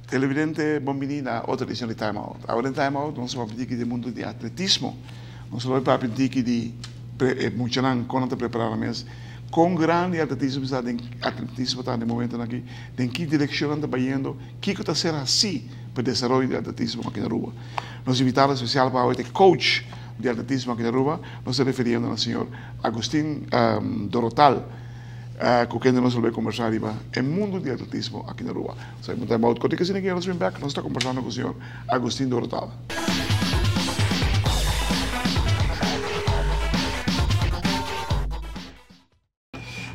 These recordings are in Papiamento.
Televidente, bon bini na otro edicion di Time Out. Awe den Time Out nos a papia diki di e mundo di atletismo. Nos lo papia diki di e muchanan con nan ta prepara nan mes, con grandi atletismo ta den atletismo ta den momentonan aki, den ki direccion nan ta bayendo, kico ta ser haci pa e desaroyo di atletismo aki na Aruba. Nos invitado especial pa awe ta e coach di atletismo aki na Aruba, nos ta refiriendo na señor Agustin Dorotal. Cu kende nos lo bay combersa riba e mundo di atletismo aki na Aruba. Sa e punta about kote asina ki nos bin bek, nos ta combersando cu señor Agustin Dorotal.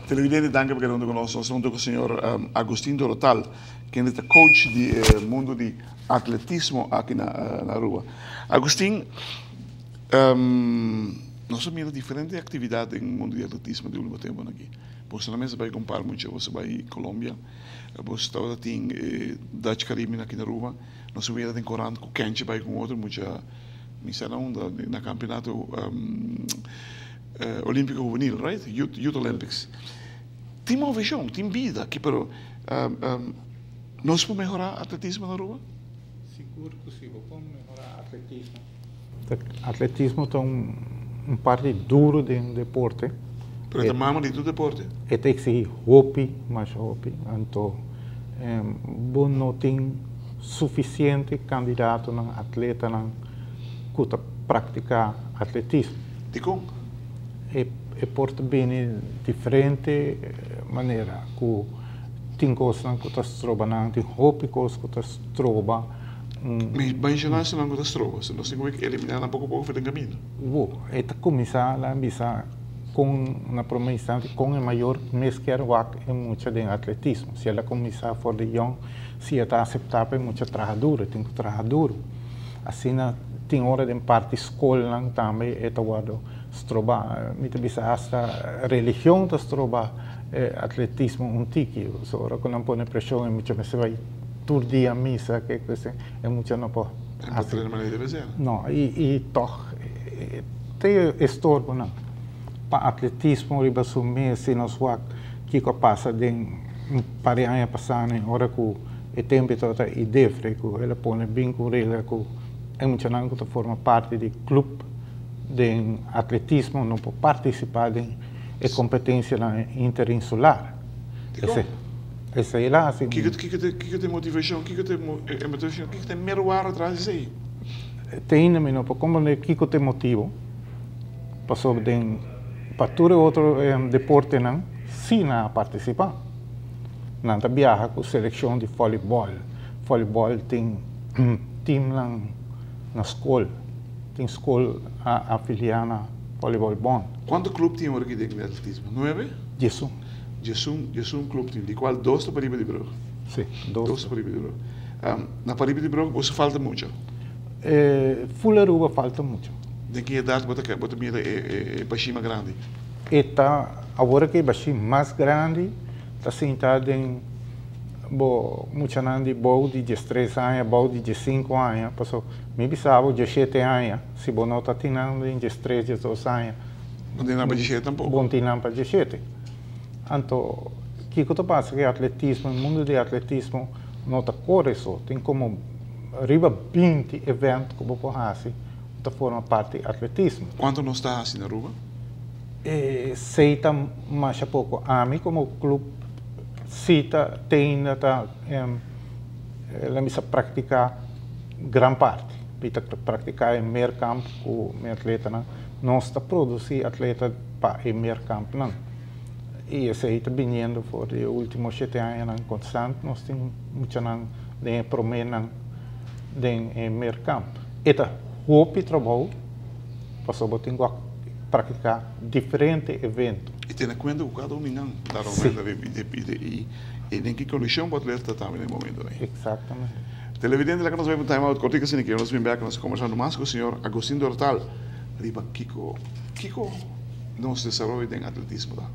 Televidente, danki pa keda hunto cu nos. Nos ta hunto cu señor Agustin Dorotal, kende ta coach di e mundo di atletismo aki na Aruba. Agustin, Nos a mira diferente actividad den mundo di atletismo di ultimo temponan aki. Boso na mester bai compara mucho, boso bai Colombia, boso tabata tin e Dutch Caribbean aki na Aruba, nos a mira den corant cu Kenchi bai cu otro mucha, mi sa na unda, na campeonato Olimpico Juvenil, right? Youth, Youth Olympics. Tin movecion, tin bida aki, pero nos por mehora atletismo na Aruba? Sigur cu si, bo por mehora atletismo. Atletismo ta un parti duro den deporte. Pero e ta mama di tur deporte. E ta exigi hopi, masha hopi. Anto bo no tin suficiente candidatonan, atletanan cu ta practica atletismo. Dicon? E por ta bini diferente manera cu tin cosnan cu ta stroba nan, tin hopi cos cu ta stroba. Mi menshoná esnan ku ta stroba, si nos tin ku eliminá nan poko poko for den kaminda. Bo, e ta kuminsá nan bisa kon na promé instante kon e mayor mes kier wak e mucha den atletismo. Si el a kuminsá for di yòn, si e ta aseptá pa e mucha traha duru, e tin ku traha duru. Asina tin ora den parti skolnan tambe e ta wòrdu strobá. Mi ta bisa asta religion ta stroba e atletismo un tiki. So ora ku nan pone preshon e mucha mester bai. Tur dia misa ke kos e mucha no por hasi. E manera debe ser. No, i i tog te estorbonan pa atletismo riba su mes si nos wak kiko a pasa den un par di aña pasá ne ora ku e tempu tabata IDEFRE ku el a pone bin ku regla ku e muchanan ku ta forma parti di klup den atletismo no por partisipá den e kompetensianan interinsular. Dikon? Esei el a hasi. Kiko kiko ta kiko ta e motivashon? Kiko ta e motivashon? Kiko ta e merwar atras di esei? Te ainda mi no por komprende kiko ta e motibu, pasobra den pa tur e otro deportenan si nan a partisipá. Nan ta biaha ku selekshon di vòlibòl. Vòlibòl tin timnan na skol, tin skol a afiliá na vòlibòl bònt. Kuantu klup tin ora aki den atletismo? Nuebe? Diesun. Djesun, djesun club tin, di cual dos ta pariba di brug. Sí, dos. Dos ta pariba di brug. Na pariba di brug boso falta mucho? Full Aruba falta mucho. Den ki edad bo ta bo ta mira e e bashima grandi? E ta, awor aki e bashim mas grandi ta sinta den bo muchanan di bou di diestres aña, bou di diesinku aña, paso mi bisa bo diesshete aña, si bo no ta tin nan den diestres, diesdos aña. Bo tin nan pa diesshete tampoco? Bo tin nan pa diesshete. Anto, kiko ta pasa ku e atletismo, e mundu di atletismo no ta kore so. Tin komo riba binti event ku bo por hasi ku ta forma parti di atletismo. Kuantu nos ta hasi na Aruba? Esei ta masha poko. Ami komo klup si ta te ainda ta laat mi sa praktiká gran parti. Mi ta praktiká e meerkamp ku mi atletanan. Nos ta produsí atleta pa e meerkampnan. I esei ta biniendo for di e ultimo shete añanan konstant nos tin muchanan den e proménan den e meerkamp. E ta hopi trabou pasobra bo tin ku a praktiká diferente evento. I tene kuenta ku kada un di nan ta momento i den ki kondishon bo atleta ta tambe den e momento ei. Eksaktamente. Televidente laga nos bai pa un time out kortiko asina ke nos bin bek nos ta kombersando mas ku señor Agustin Dortal riba kiko kiko nos desaroyo den atletismo ta.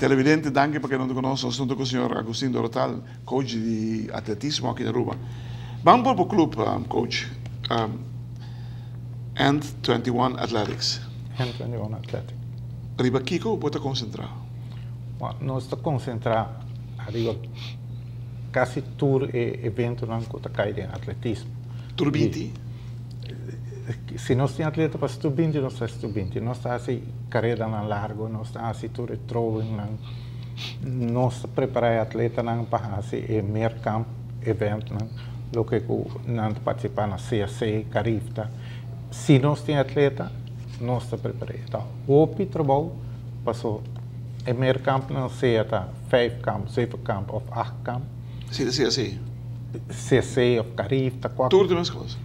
Televidente, danki pa keda hunto ku nos. Nos ta hunto ku señor Agustin Dorotal, coach di atletismo aki na Aruba. Ban por bo club, coach, End 21 Athletics. End 21 Athletics. Riba kiko bo ta konsentrá? Nos ta konsentrá ariba kasi tur e eventonan ku ta kai den atletismo. Tur 20? Si nos tin atleta pa tur 20, nos ta hasi tur 20. Nos ta hasi karedanan largo, nos ta hasi tur e throwingnan. Nos ta prepará e atletanan pa hasi e meerkamp eventnan, loke ku nan ta partisipá na CAC, Carifta. Si nos tin atleta, nos ta prepar'é. Ta hopi trabou paso e meerkampnan sea ta vijfkamp, zevenkamp òf achtkamp. Si ta CAC? CAC òf Carifta, kuak. Tur ta meskos?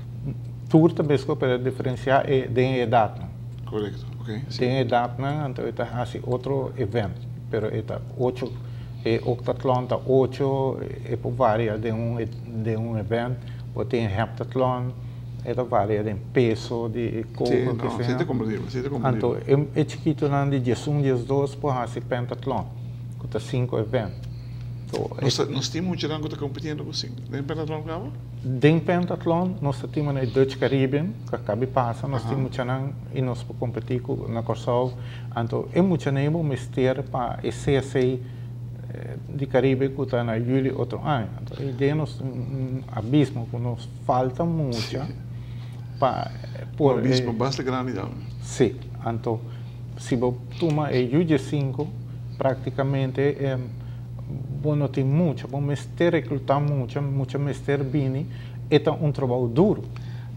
Tur ta meskos, pero diferensiá e den e edatnan. Korekto, oke. Si. Den e edatnan anto e ta hasi otro event, pero e ta ocho, e octatlon ta ocho, e por varia den un den un event, bo tin heptatlon, e ta varia den peso di e koko, ke sea. Si, no, si ta komprendibel, si ta komprendibel. Anto e chikitonan di 11, 12 por hasi pentatlon, ku ta sinku event. Nos tin muchanan ku ta kompitiendo ku den pentatlon kaba? Den pentatlon nos ta tin manera e Dutch Caribbean ku a kabi pasa, nos tin muchanan i nos por kompetí ku na Kòrsou. Anto e muchanan bo mester pa e CSC di Karibe ku ta na yüli otro aña. Anto e idea nos tin un abismo ku nos falta mucha pa por. Un abismo basta grandi tambe. Sí, anto si bo tuma e yu 15 praktikamente bo no tin mucha, bo mester recluta mucha, mucha mester bini, e ta un trabou duro.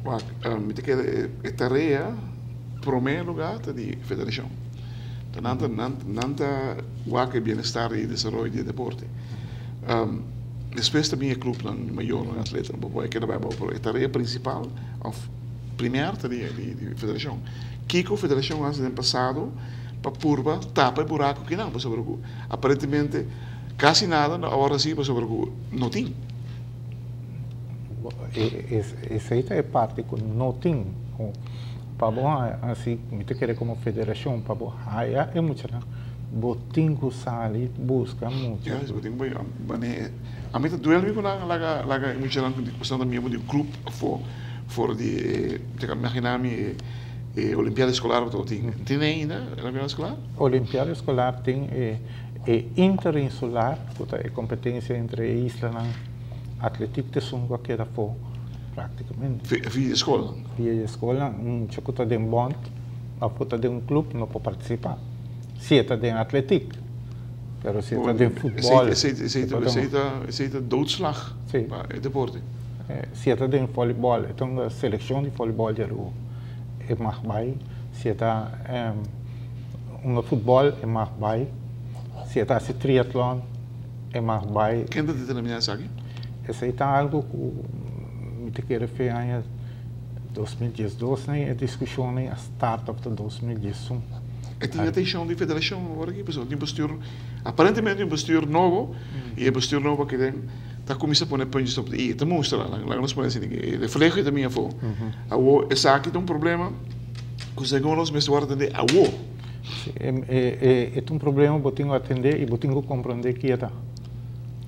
Wak, mi ta kere e tarea prome lugar ta di federacion. Ta nan ta nan ta wak e bienestar y desaroyo di e deporte. Despues ta bin e clubnan di mayornan, atletanan, bo por keda bai abou, pero e tarea principal of primer ta di di federacion. Kico federacion a haci den pasado pa purba tapa e buraco kinan? Pasobra cu Aparentemente casi nada no awor así pasobra cu no tin. Esey ta e parti cu no tin. Pa bo haya asi, mi ta kere como federacion, pa bo haya e muchanan, bo tin cu sali busca mucha. Yes, bo tin cu bay. Ami ta duel mi cu nan laga laga e muchanan cu esnan ta miembro di un club afo for di e, mi ta imagina mi e Olimpiada Escolar cu tin. Tin ainda Olimpiada Escolar? Olimpiada Escolar tin e e interinsular ku ta e kompetensia entre e islanan. Atletik ta esun ku a keda afó praktikamente. Via e skolnan? Via e skolnan. Un mucha ku ta den bònt òf ku ta den un klup no por partisipá si e ta den atletik. Pero si e ta den futbòl. Esei ta doodslag pa e deporte. Si e ta den vòlibòl, e ta un selekshon di vòlibòl di Aruba e mag bai. Si e ta. Hunga futbòl e mag bai. Si e ta hasi triatlon e mag bai. Ken ta determiná esaki? Esei ta algu ku mi ta kere fe aña 2012 nei e diskushon nei a start òf ta 2011. E tin atenshon di federashon awor aki pasobra tin bestuur, aparentemente un bestuur nobo i e bestuur nobo aki den ta kuminsá pone puntjes op de i. E ta mustra, laga nos pone asina, e refleho ta bin afó. Awor esaki ta un problema. Ku segun nos mester wòrdu atendé awor. Sí, e ta un problema bo tin ku atendé i bo tin ku komprondé ki e ta.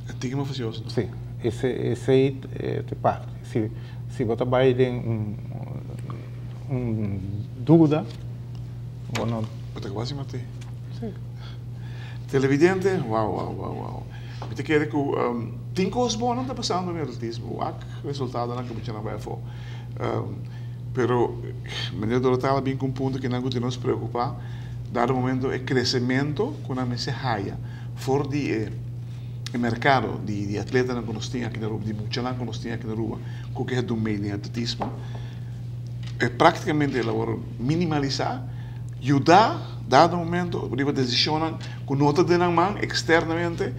E tin mas fasioso. Sí, esei ta e parti. Si, si bo ta bai den un un duda, bo no. Bo ta kaba sin mat'é. Sí. Televidente, wou, wou, wou, wou. Mi ta kere ku tin kos bon nan ta pasando den atletismo. Wak resultadonan ku muchanan bai afó. Pero meneer Dorotal a bin cu un punto cu nan cu tin nos preocupa, dado momento e crecemento cu nan mester haya for di e mercado di atletanan cu nos tin aki na Aruba, di muchanan cu nos tin aki na Aruba cu ke dun mee den atletismo, e practicamente el a worde minimalisa, yuda dado momento riba decisionnan cu no ta den nan man externamente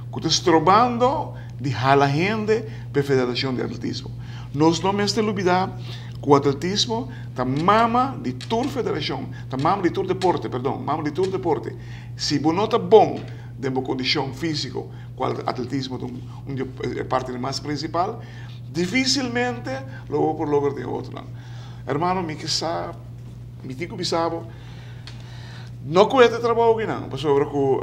cu ta strobando di hala hende pa e federacion di atletismo. Nos no mester lubidá ku atletismo ta mama di tur federashon, ta mama di tur deporte, perdon, mama di tur deporte. Si bo no ta bon den bo kondishon físiko, kual atletismo ta un di e partinan mas prinsipal, difisilmente lo bo por logra den otronan. Hermano, mi ke sa, mi tin ku bisa bo. No ku e ta trabou akinan, pasobra ku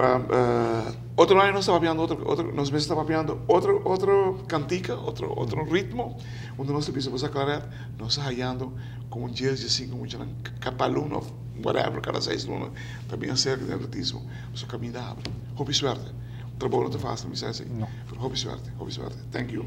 otro aña nos ta papiando otro, otro, nos mester ta papiando otro, otro kantika, otro, otro ritmo, unda nos ta bisa bo sa Claret, nos ta hayando komo dies, diesinku muchanan kapa luna òf whatever, kada seis luna ta bin aserka den atletismo, pasobra kaminda habri. Hopi suerte. Trabou no ta fásil, mi sa esei, pero hopi suerte, hopi suerte. Thank you.